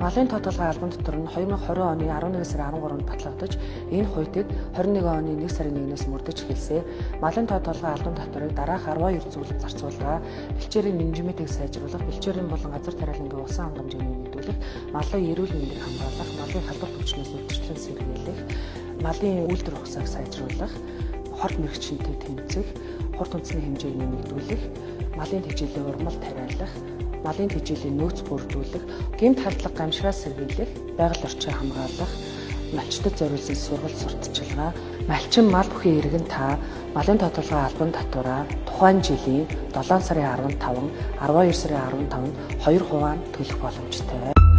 Малын тоо толгой албан дотор нь 2020 оны 11 сарын 13-нд батлагдаж, энэ хуйтыг 21 оны 1 сарын 1-ээс мөрдөж эхэлсэн. Малын тоо толгой албан татварыг дараах 12 зүйл зарцуулгаа: бэлчээрийн менежментийг сайжруулах, бэлчээрийн болон газар тариалангийн усан хангамжийг нэмэгдүүлэх, малын эрүүл мэндийг хамгаалах, малын халдвар төвчнөөс удирдлан сэргийлэх, малын үйлдвэр ухсааг сайжруулах, хорт мэрэгчэнтэй тэмцэх, хурд үндэсний хэмжээг нэмэгдүүлэх, малын тэжээлийн урмал тариалах, малын тэжээлийн нөөц бүрдүүлэх, гэмт халдлага гамшигаас сэргийлэх, байгаль орчин хамгаалах, малчдад зориулсан сургалт сурталчилгаа, малчин мал бүхий иргэн та малын тодорхой албан татвараа тухайн жилийн 7 сарын 15, 12 сарын 15-нд 2 хуваан төлөх боломжтой.